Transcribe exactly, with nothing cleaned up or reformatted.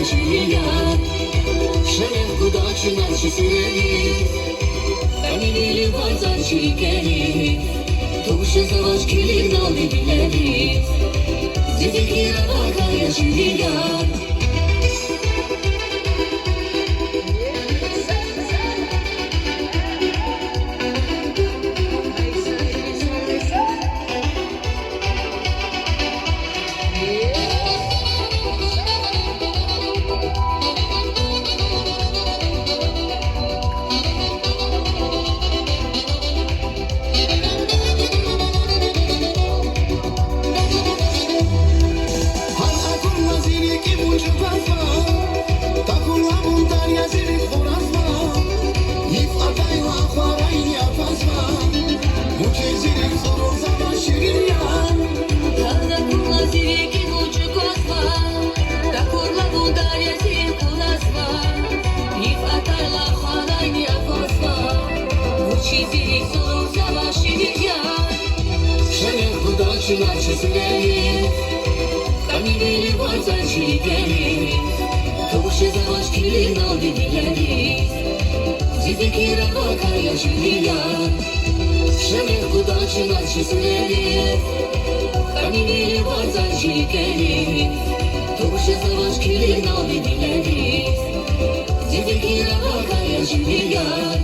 Ширин яр, шемер гуда чна чи суьрериз, кӀанивили варцӀа чи рикӀериз, туш жезвач килигналди вилериз. Зи фикир авакай я, ширин яр. Гьар акурла зи рикӀи вуч квазва, такурла вун даря зи рикӀ хуразва. Йиф атайла хварайни аквазва, вучиз зи рикӀ цӀурурзава, ширин яр. Гьар акурла зи рикӀи вуч квазва, такурла вун даря зи рикӀ хуразва. Йиф атайла хварайни аквазва, вучиз зи рикӀ цӀурурзава, ширин яр. Шемер гуда чна чи суьрериз, кӀанивили варцӀа чи рикӀериз, туш жезвач килигналди вилериз. Зи фикир авакай я, ширин яр. Шемер гуда чна чи суьрериз, кӀанивили варцӀа чи рикӀериз, туш жезвач килигналди вилериз. Зи фикир авакай я, ширин яр.